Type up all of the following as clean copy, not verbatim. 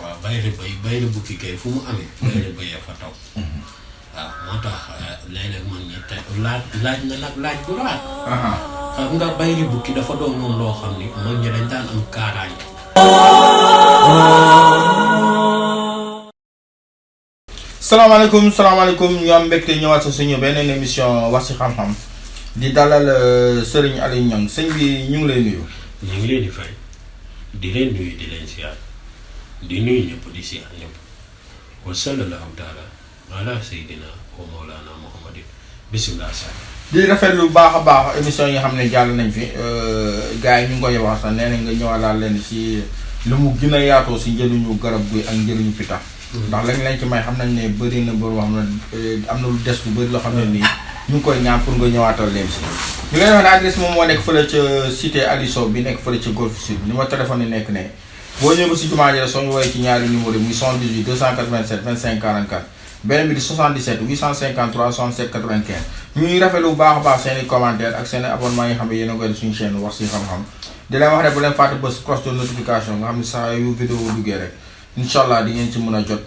waaw bayre bukki kay fu mu amee. bayre bay fa taw. waaw moo tax léeg-léeg man ñi te laaj na nag laaj bu raar. xam nga bayre bukki dafa doon noonu loo xam ni mag ñi dañ daan am kaaraange. salaamaaleykum ñu am mbégte ñëwaat sa suñu beneen émission wax ci xam-xam di dalal Serigne Aliou Niang sëñ bi ñu ngi lay nuyu. ñu ngi leen di fay di leen nuyu di leen siyaar di nuyu ñëpp di siyaar ñëpp wa sallallahu taala ala sayyidina wa mawlana muhammadin bismillah sa di rafetlu bu baax a baax émission yi nga xam ne jàll nañ fi gars yi ñu ngi koy wax sax nee nañ nga ñëwalaat leen ci lu mu gën a yaatoo si njëriñu garab gi ak njëriñu pitax. ndax lañ ci may xam nañ ne bëri na boo xam ne am na lu des bu bëri loo xam ne nii ñu ngi koy ñaan pour nga ñëwaatal leen si. ñu leen wax ne adresse moom moo nekk fële ca cité Aliou Sow bi nekk fële ca Golf Sud numéro téléphone yi nekk ne boo ñëwee ba si jumaa ji soo ñu woowee ci ñaari numéro yi muy 78 287 25 44 beneen bi di 77 853 67 95 ñu ngi rafetlu bu baax a baax seen i commentaire ak seen i abonnement yi xam ne yéen a ngi koy def suñu chaîne wax si xam-xam di leen wax rek bu leen fàtte bës cloche de notification nga xam ne saa yu vidéo duggee rek incha allah di ngeen ci mën a jot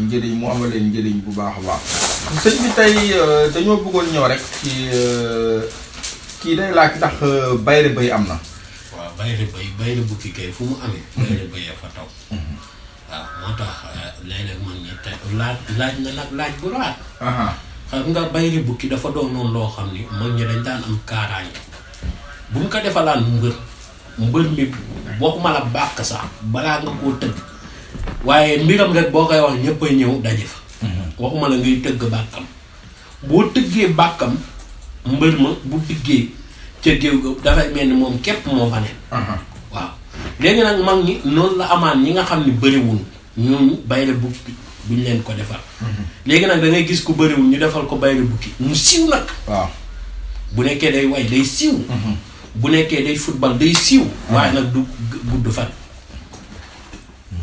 njëriñ mu amal leen njëriñ bu baax a baax. sëñ bi tey dañoo bëggoon ñëw rek ci kii day laaj ki tax bayre bay am na. waaw bayre bukki kay fu mu amee. bayre bay fa taw. waaw moo tax léeg-léeg man ñi te laaj na nag laaj bu raar. xam nga bayre bukki dafa doon noonu loo xam ni mag ñi dañ daan am kaaraange bu mu ko defalaan mbër mi waxuma la bàkk sax balaa nga koo tëgg waaye mbiram rek boo koy wax ñëpp a ñëw daje fa. waxuma la ngay tëgg bàkkam boo tëggee bàkkam mbër ma bu diggee ca géew ga dafay mel ni moom képp moo fa ne. waaw léegi nag mag ñi noonu la amaan ñi nga xam ni bëriwul ñooñu bayre bukki duñ leen ko defal. léegi nag da ngay gis ku bëriwul ñu defal ko bayre bukki mu siiw nag. waaw bu nekkee day way day siiw. bu nekkee day football day siiw. waaye nag du gudd fan.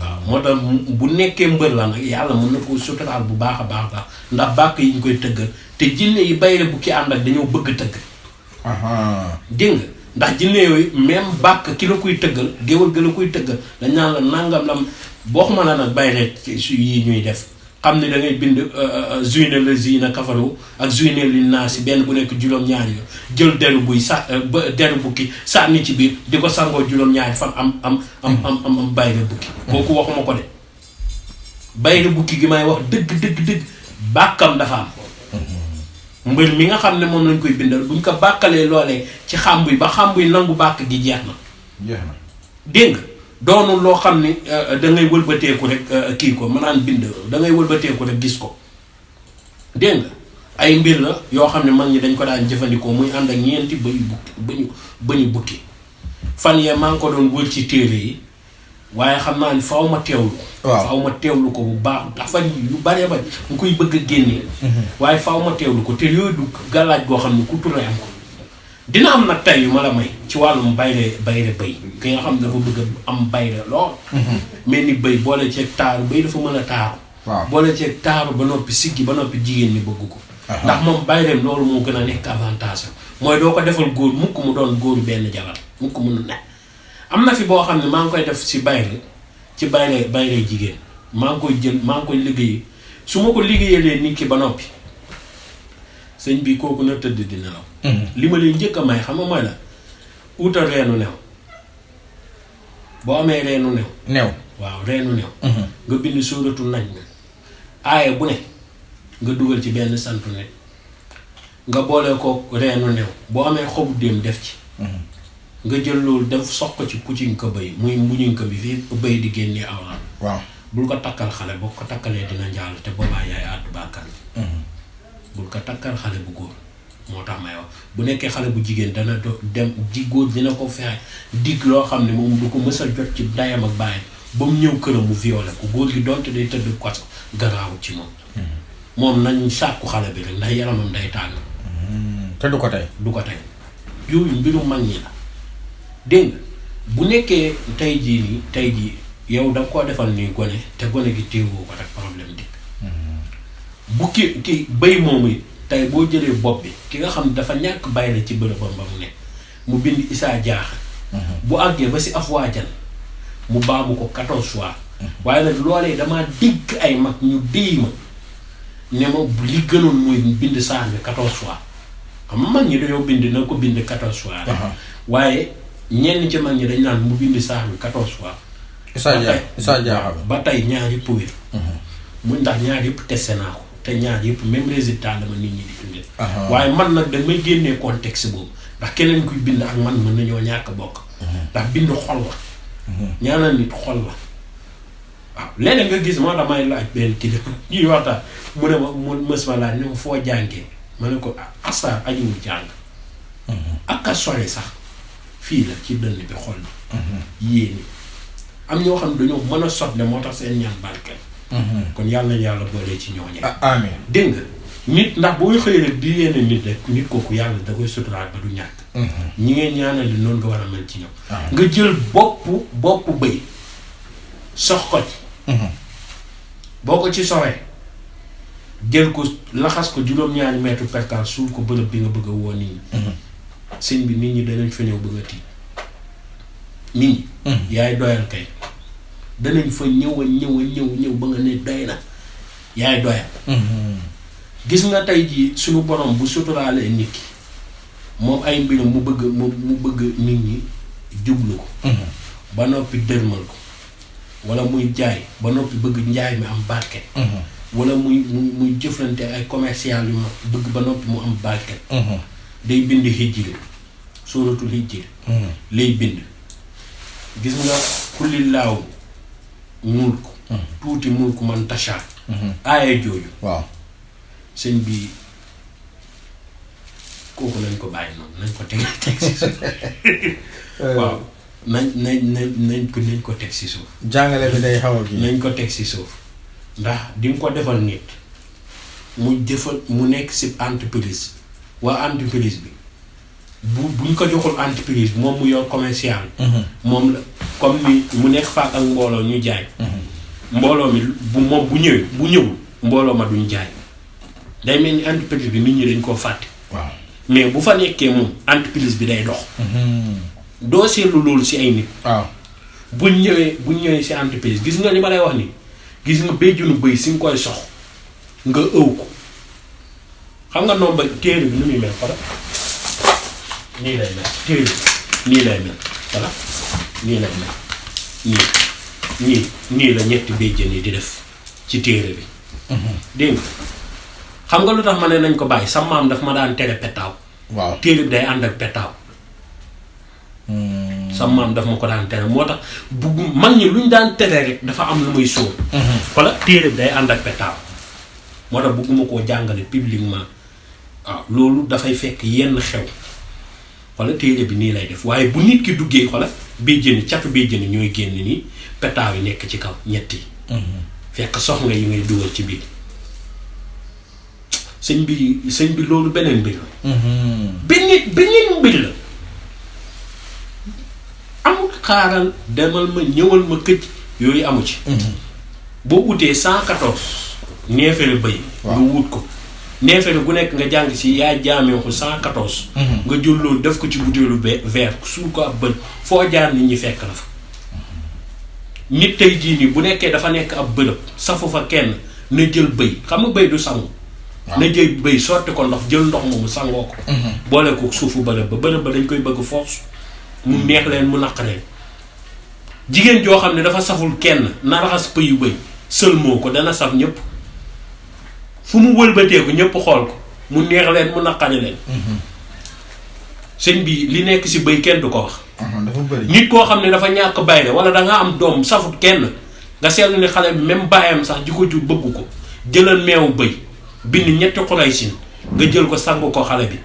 waaw moo tax bu nekkee mbër la nag yàlla mën na ko suturaal bu baax a baax ndax bàkk yi ñu koy tëggal te jinne yi bayre bu ki ànd ak dañoo bëgg tëgg. dégg nga ndax jinne yooyu même bàkk ki la koy tëggal géwal ga la koy tëggal dañ naan la nangam lam boo xama la nag bayre su yi ñuy def xam ne da ngay bind zuyne la zina kafaru ak zuyne li naa si benn bu nekk juróom-ñaari yoon jël deru buy deru bukki sànni ci biir di ko sangoo juróom-ñaari fan am bayre bukki kooku waxuma ko de bayre bukki gi may wax dëgg bàkkam dafa am mbër mi nga xam ne moom lañ koy bindal buñ ko bàkkalee loolee ci xàmb yi ba xàmb yi nangu bàkk gi jeex na dégg nga doonul loo xam ni da ngay wëlbateeku rek kii ko mënaan bind da ngay wëlbateeku rek gis ko dégg nga ay mbir la yoo xam ne mag ñi dañ ko daan jëfandikoo muy ànd ak ñeenti bañu bukki fan yee maa ngi ko doon wër ci téere yi waaye xam naa ni faaw ma teewlu. faaw ma teewlu ko bu baax ndax fan yi lu bare ba nga koy bëgg a génnee. waaye faaw ma teewlu ko te yooyu du gàllaaj goo xam ne ku turee am ko dina am nag tey yu ma la may ci wàllum bayre bay ki nga xam ne dafa bëgg am bayre lool. mais ni bay boole ceeg taaru bay dafa mën a taaru. waaw boole ceeg taaru ba noppi siggi ba noppi jigéen ñi bëgg ko. ndax moom bayreem loolu moo gën a nekk avantage mooy doo ko defal góor mukk mu doon góoru benn jabar mukk mu ne. am na fi boo xam ne maa ngi koy def si bayre ci bayre jigéen maa ngi koy jël maa ngi koy liggéey su ma ko liggéeyalee nit ki ba noppi sëñ bi kooku na tëdd di nelaw. li ma leen njëkk a may xam nga mooy la utal reenu new boo amee reenu new waaw reenu new nga bind sóoratu nañ mi aaye bu ne nga dugal ci benn santu nit nga boole ko reenu new boo amee xobu déem def ci nga jël loolu def sox ko ci pucin ko bëy muy mbuñin ko bi fii bëy di génnee awra waaw bul ko takkal xale boo ko takkalee dina njaal te boobaa yaay àddu bàkkaar bul ko takkal xale bu góor moo tax may wax bu nekkee xale bu jigéen dana dem ji góor dina ko fexe dig loo xam ne moom du ko mës a jot ci dayam ak bàyyam ba mu ñëw këram mu violé ko góor gi donte day tëdd koso garaawut ci moom moom nañ sàkku xale bi rek ndax yaramam day tàng te du ko tey yooyu mbiru mag ñi la dégg nga bu nekkee tey jii yow da nga koo defal nii gone te gone gi téewoo ko rek problème dikk bu ki béy moomu it tey boo jëlee bopp bi ki nga xam ne dafa ñàkk bayre ci bërëbam ba mu ne mu bind isaa jaaxa bu àggee ba si af waajan mu baamu ko 14 fois waaye nag loolee damaa dégg ay mag ñu déy ma ne ma li gënoon mooy bind saar bi 14 fois xam nga mag ñi dañoo bind na ko bind 14 fois rek waaye ñenn ci mag ñi dañ naan mu bind saar bi 14 fois Issa Diakham ba tey ñaar yëpp wér mu ndax ñaar yëpp testé naa ko te ñaar yëpp même résultat la ma nit ñi di indil waaye man nag dañ may génnee contexte boobu ndax keneen kuy bind ak man mën nañoo ñàkk bokk ndax bind xol la ñaanal nit xol la waaw léeg-léeg nga gis moo tax may laaj benn kii ñuy waxtaan mu ne ma mu mës ma laaj ne ma foo jàngee ma ne ko asar ajiwul jàng ak a sori sax fii la ci dënn bi xol bi yéeni am ñoo xam ne dañoo mën a sotle moo tax seen ñaan barkeel kon yàlla na yàlla boolee ci ñooñu amiin dégg nga nit ndax boo xëy rek di yéene nit rek nit kooku yàlla da koy suturaal ba du ñàkk ñi ngeen ñaanal li noonu nga war a mel ci ñoom nga jël bopp bëy sox ko ci boo ko ci soxee jël ko laxas ko juróom-ñaari mètre percal suul ko bërëb bi nga bëgg a woo nit ñi sëñ bi nit ñi danañ fa ñëw bëgg a tiit nit ñi yaay doyal kay danañ fa ñëw ba nga ne doy na yaay doyal gis nga tey jii suñu borom bu suturaalee nit ki moom ay mbiram mu bëgg nit ñi jublu ko ba noppi dërmal ko wala muy jaay ba noppi bëgg njaay mi am barke wala muy jëflante ay commercial yu mag bëgg ba noppi mu am barke day bind hijri suratul hijri lay bind gis nga kulillaahu mulk tuuti mulk man tasha aaya jooju waaw sëñ bi kooku nañ ko bàyyi noonu nañ ko teg si suuf waaw nañ ko teg si suuf jàngale bi day xaw a kii nañ ko teg si suuf ndax di nga ko defal nit mu nekk si entreprise waa entreprise bi buñ ko joxul entreprise bi moom mu yor commercial moom la comme ni mu nekk faak ak mbooloo ñu jaay mbooloo mi bu ñëwul mbooloo ma duñ jaay day mel ni entreprise bi nit ñi dañ koo fàtte waaw mais bu fa nekkee moom entreprise bi day dox doo seetlu loolu si ay nit waaw buñ ñëwee si entreprise gis nga li ma lay wax ni gis nga béjjunu bëy si nga koy sox nga ëw ko xam nga noonu ba téere bi nu muy mel xala nii lay mel téere bi nii lay mel voilà nii lay mel nii la ñetti béjjën yi di def ci téere bi dégg nga xam nga lu tax ma ne nañ ko bàyyi sa maam daf ma daan tere petaaw waaw téere bi day ànd ak petaaw sa maam daf ma ko daan tere moo tax bugg mag ñi lu ñu daan tere rek dafa am lu muy sóor walla téere bi day ànd ak petaaw moo tax bugguma koo jàngale publiquement waaw loolu dafay fekk yenn xew walla téere bi nii lay def waaye bu nit ki duggee xola béjjëni catu béjjëni ñooy génn nii petaaw yi nekk ci kaw ñetti fekk sox nga yi ngay dugal ci biir sëñ bi loolu beneen mbir la beneen mbir la amul xaaral demal ma ñëwal ma këj yooyu amu ci boo utee 114 neefere bëy nga wut ko neefere gu nekk nga jàng si yaa jaameexu 114 nga jël loolu def ko ci butéelu verre suul ko ab bët foo jaar nit ñi fekk la fa nit tey jii nii bu nekkee dafa nekk ab bërëb safu fa kenn na jël bëy xam nga bëy du sangu na jël bëy sotti ko ndox jël ndox moomu sangoo ko boole ko suufu bërëb ba dañ koy bëgg force mu neex leen mu naq leen jigéen joo xam ne dafa saful kenn na raxas pëyu bëy sëlmoo ko dana saf ñëpp fu mu wëlbateeku ñëpp xool ko mu neex leen mu naqari leen sëñ bi li nekk si bëy kenn du ko wax dafa bëri nit koo xam ne dafa ñàkk bayre wala danga am doom safut kenn nga seetlu ni xale bi même baayam sax ji ko jur bëgg ko jëlal meewu bëy bind ñetti xulay sin nga jël ko sangu ko xale bi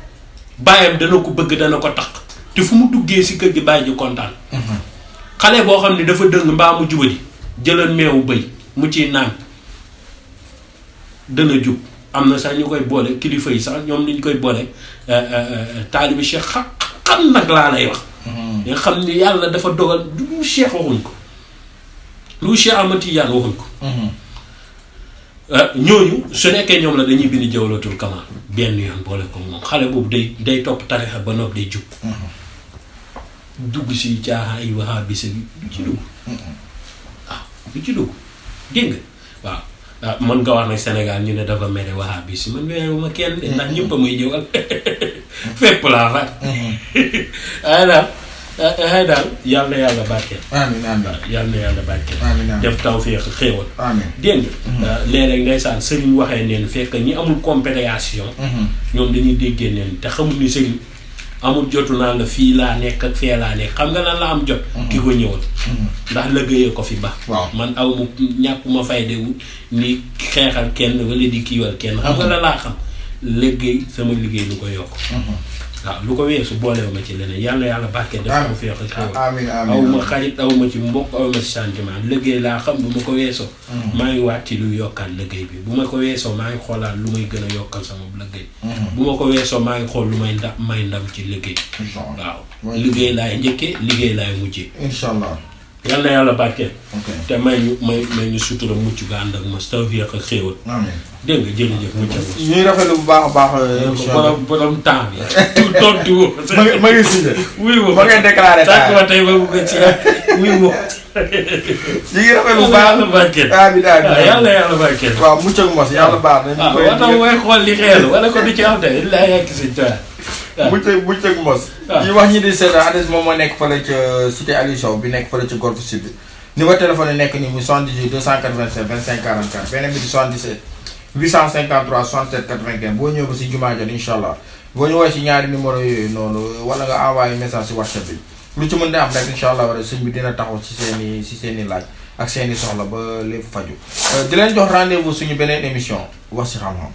baayam dana ko bëgg dana ko taq te fu mu duggee si kër gi bàyyi ji kontaan xale boo xam ne dafa dëng mbaa mu jubadi jëlal meewu bëy mu ciy naan dana jub am na sax ñu koy boole kilifa yi sax ñoom liñ koy boole taalibi cheikh xam nag laa lay wax nga xam ni yàlla dafa dogal lu cheikh waxuñ ko lu cheikh amati yàlla waxuñ ko ñooñu su nekkee ñoom la dañuy bind jawlatul kamal benn yoon boole ko moom xale boobu day topp tarixa ba nopp day jub dugg si caaxaan ay waxa bisa bi du ci dugg waaw du ci dugg dégg nga waaw mën nga wax nag Sénégal ñu ne dafa mere wahabi si man weeruma kenn de ndax ñëpp a may jëwal fépp laa fa ay daal yàlla na yàlla barkeel amiin yàlla na yàlla barkeel amiin def tawfeex xéewal amiin dégg nga léeg-léeg ndeysaan sëriñ waxee neen fekk ñi amul compréhension ñoom dañuy déggee neen te xamul ni sëriñ amul jotu naa la fii laa nekk ak fee laa nekk xam nga lan la am jot ki ko ñëwal ndax liggéeyee ko fi ba man aw ma ñàkkuma faydewu ni xeexal kenn wala di kiiwal kenn xam nga la laa xam liggéey sama liggéey lu ko yokk waaw lu ko weesu boolewu ma ci leneen yàlla barke def ko feex xew aw ma xarit aw ma ci mbokk aw ma ci sentiment liggéey laa xam bu ma ko weesoo maa ngi waat ci lu yokkaat liggéey bi bu ma ko weesoo maa ngi xoolaat lu may gën a yokkal sama liggéey bu ma ko weesoo maa ngi xool lu may ndam ci liggéey waaw liggéey laay njëkkee liggéey laay mujjee inshallah yàlla yàlla barkeel te may ñu sutura mucc ga ànd ak ma tawfiq ak xéewal dégg nga jërëjëf mucc ñuy rafetlu bu baax a baax borom temps bi tontu woo ma ngi signé wuy woo ma ngay déclaré sàkk ma tey ba bugg ci wuy woo ñu ngi rafetlu bu baax yàlla barkeel yàlla barkeel waaw mucc ak mos yàlla baax na waaw tax mooy xool li xeelu wala ko du ci am tey laa yàgg si toit mucc ak mos yi wax ñi di seetaan adresse moom moo nekk fële ca cité Aliou Sow bi nekk fële ca Golf Sud numéro téléphone yi nekk nii muy 78 287 25 44 beneen bi di 77 853 67 95 boo ñëw ba si jumaa jot incha allah boo ñu woowee si ñaari numéro yooyu noonu wala nga envoyé message si WhatsApp bi lu ci mën di am rek incha allah wala sëñ bi dina taxaw si seen i laaj ak seen i soxla ba lépp faju di leen jox rendez-vous suñu beneen émission wax si xam-xam